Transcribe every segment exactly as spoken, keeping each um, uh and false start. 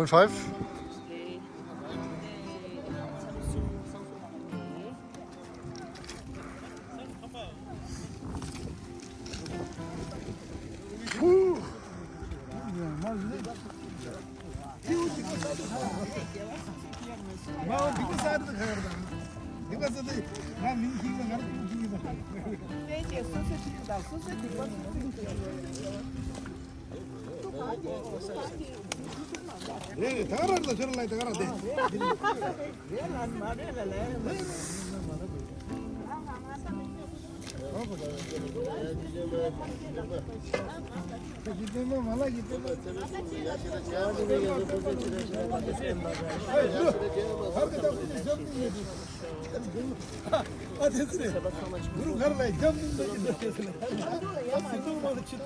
Five. རེད་རེད། ད་ག་རང་ལ་ཁྱོད་རང་ལ་ད་ག་རང་དེ། ཨ་དེ་ཚེ་གུ་རུ་གར་ལ་རྒྱབ་མིན་པ་ཡིན་ད་དེ་ཚེ་ཨ་སི་ཏུ་མ་ལ་ཆུ།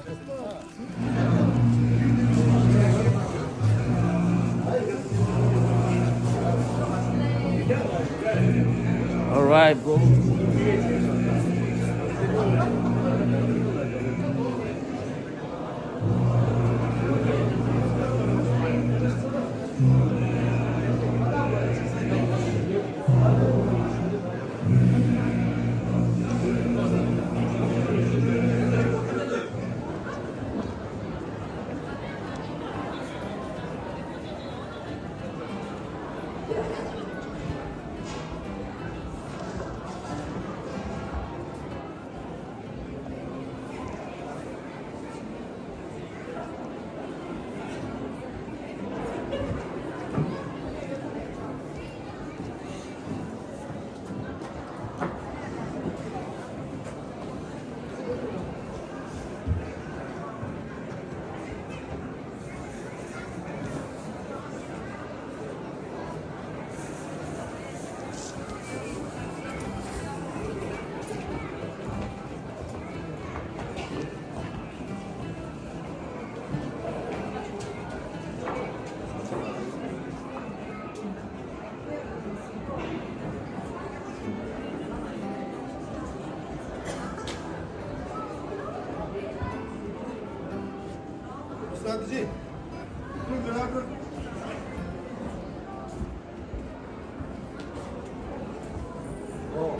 All right, bro.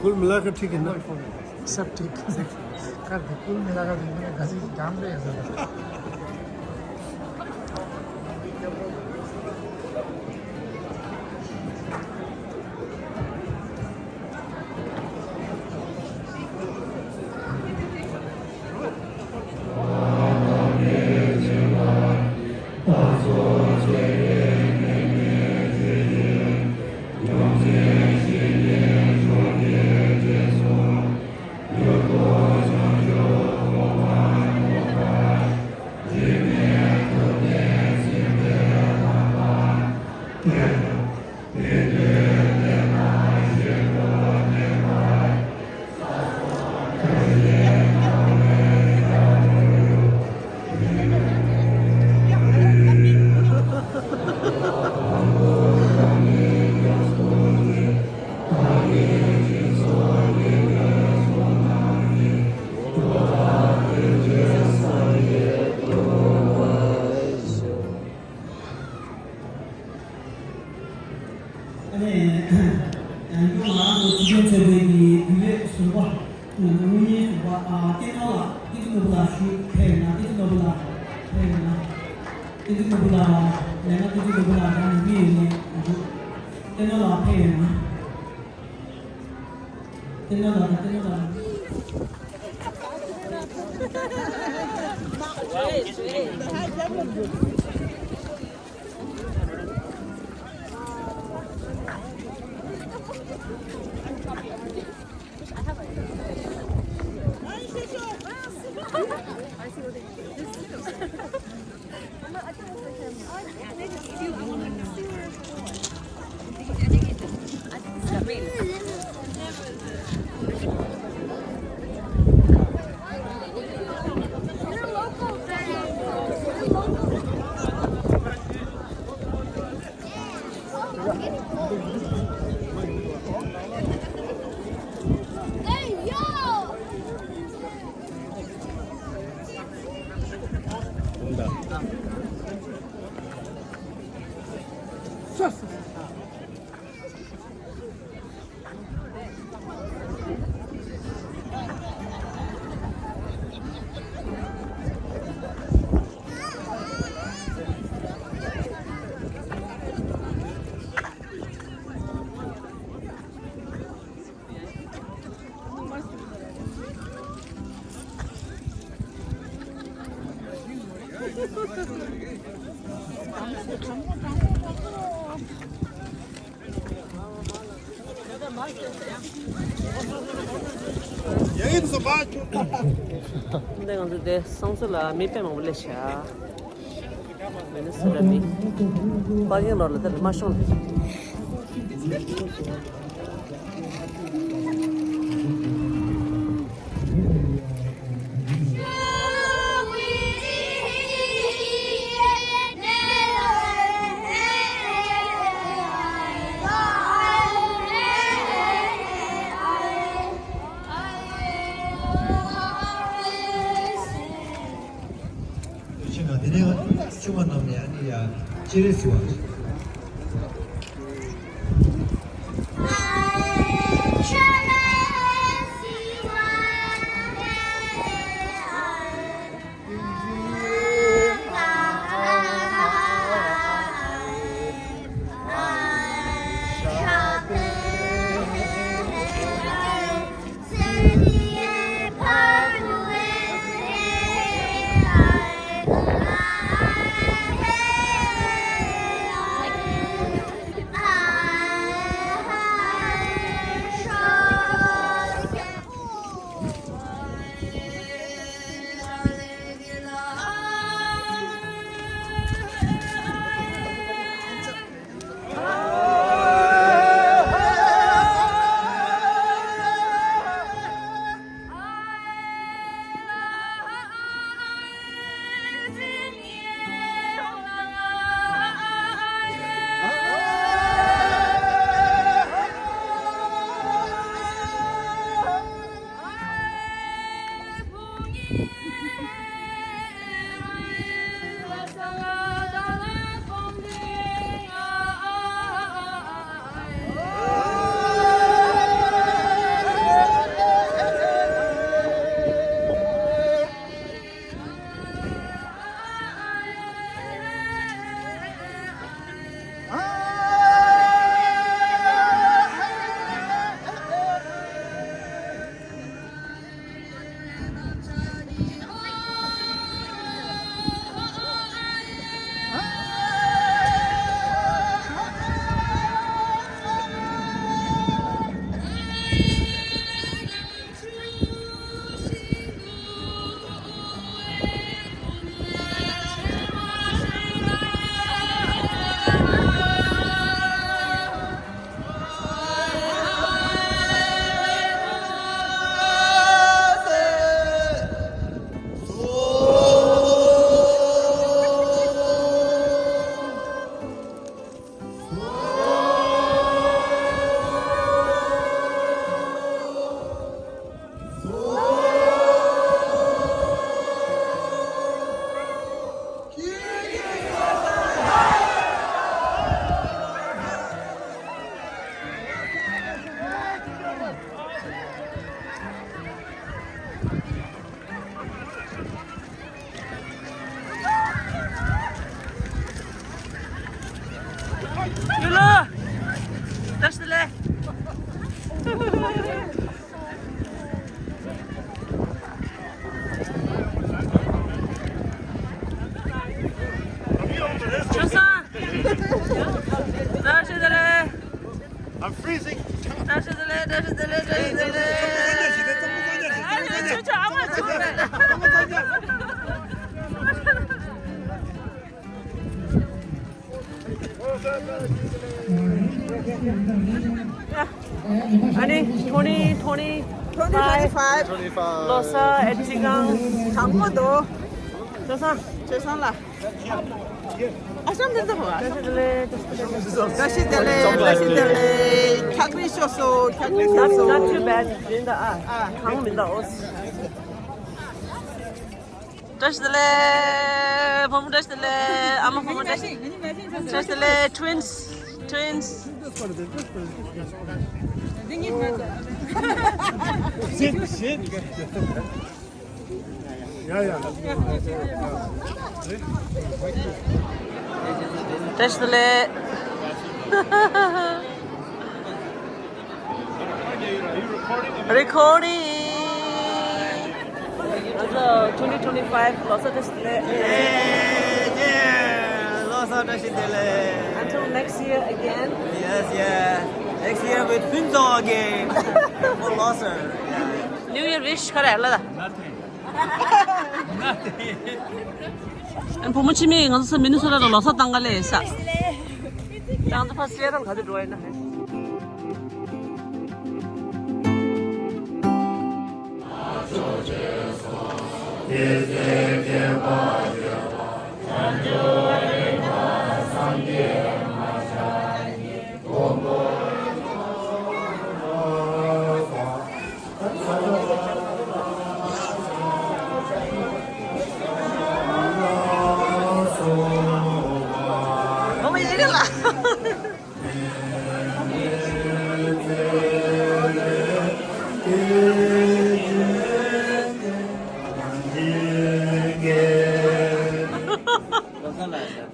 कुल मिलाकर ठीक है ना? सब ठीक। कर दे, कुल मिलाकर देखने में घसी जाम रहे हैं सब। ཨ་ནི། ཡང་སྐྱོང་ང་རང་ཚོ་སྤྱི་མཐུན་ཚོགས་པའི་གི་དུས་ཡོད་ཟུར་པ། དངུལ་གཉེར་ཟུར་པ། ཨ། བསྟན་ནོར་ལགས། བསྟན་འཛིན་ནོར་བུ་ལགས་ཞུ་ཕེབས་ཡོད་ན། བསྟན་འཛིན་ནོར་བུ་ལགས་ཕེབས་ཡོད་ན། བསྟན་འཛིན་ནོར་བུ་ལགས་ལས་ང་བསྟན་འཛིན་ནོར་བུ་ལགས་རང་ནས་མི་ཡོད་ནས་འདུག་བསྟན་ནོར་ལགས་ཕེབས་ཡོད་ན། བསྟན་ནོར་ལགས་དང་བསྟན་ནོར་ལགས། འདི་ང་ཚོ་དེ་སང་སོ་ལ་མི་དཔེ་མང་པོ་སླེབས་ཤག་མི་ནི་སུ་ར་མི། པ་གིང་ལོར་ལ་དེ་ལ་མ་ཤོང་ལ། ཆེ་ང་དེ་ནས་ཆུ་མ་ནང་ནས་ཨ་ནི་ཡ་ཅི་རེད་ཟེར་བ། ཡུལ་ལ། བཀྲ་ཤིས་བདེ་ལེགས། ཆོས་སང་། བཀྲ་ཤིས་བདེ་ལེགས། I'm freezing. བཀྲ་ཤིས་བདེ་ལེགས། བཀྲ་ཤིས་བདེ་ལེགས། བཀྲ་ཤིས་བདེ་ལེགས། ཨ་ནི་ཆུ་ཆུ་ཨ་མ་ཆུ་རེད། ཨ་ནི་twenty twenty-five ལོ་གསར་ཨེ་ཅི་གང་། དྲང་པོ་འདུག་ཆོས་སང་། ཆོས་སང་ལ། ཨ་ཤམ་འདི་ཚོ་བ། བཀྲ་ཤིས་བདེ་ལེགས། བཀྲ་ཤིས་བདེ་ལེགས། བཀྲ་ཤིས་བདེ་ལེགས། འཁྱག་རིལ་ཤོག་སོ། འཁྱག་རིལ་ཤོག་སོ། Not too bad. མི་འདུག་ཨ། གང་མི་འདུག་ཨོ། བཀྲ་ཤིས་བདེ་ལེགས། བུ་མོ་བཀྲ་ཤིས་བདེ་ལེགས། ཨ་མ་བུ་མོ་བཀྲ་ཤིས། བཀྲ་ཤིས་བདེ་ལེགས། Twins། Twins. Sit, sit. Yeah, yeah. བཀྲ་ཤིས་བདེ་ལེགས། Recording. ང་ཚོ་twenty twenty-five ལོ་གསར་བཀྲ་ཤིས་བདེ་ལེགས། Yeah, yeah. ལོ་གསར་བཀྲ་ཤིས་བདེ་ལེགས། Until next year again. Yes, yeah. Next year with Phuentshowe again. For ལོ་གསར། Yeah. New Year wish ག་རེ་ལ་ད། Nothing. ཨན་བུ་མོ་ཆི་མེ་ང་ཚོ་མི་ནི་སོ་ཊ་ལ་ལོ་གསར་བཏང་ག་ལེ་ས། ང་ཚོ་ཕ་སེ་རང་ག་དུ་འགྲོ་ཡིན་ན།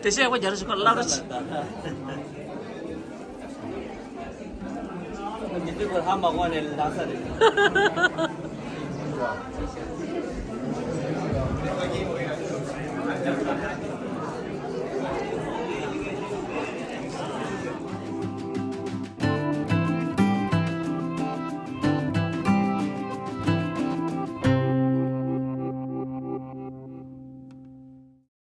དེ་བཤད་ཁོ་རྒྱ་རུ་ཞིག་ཁོ་བླ་རུ་ཆི།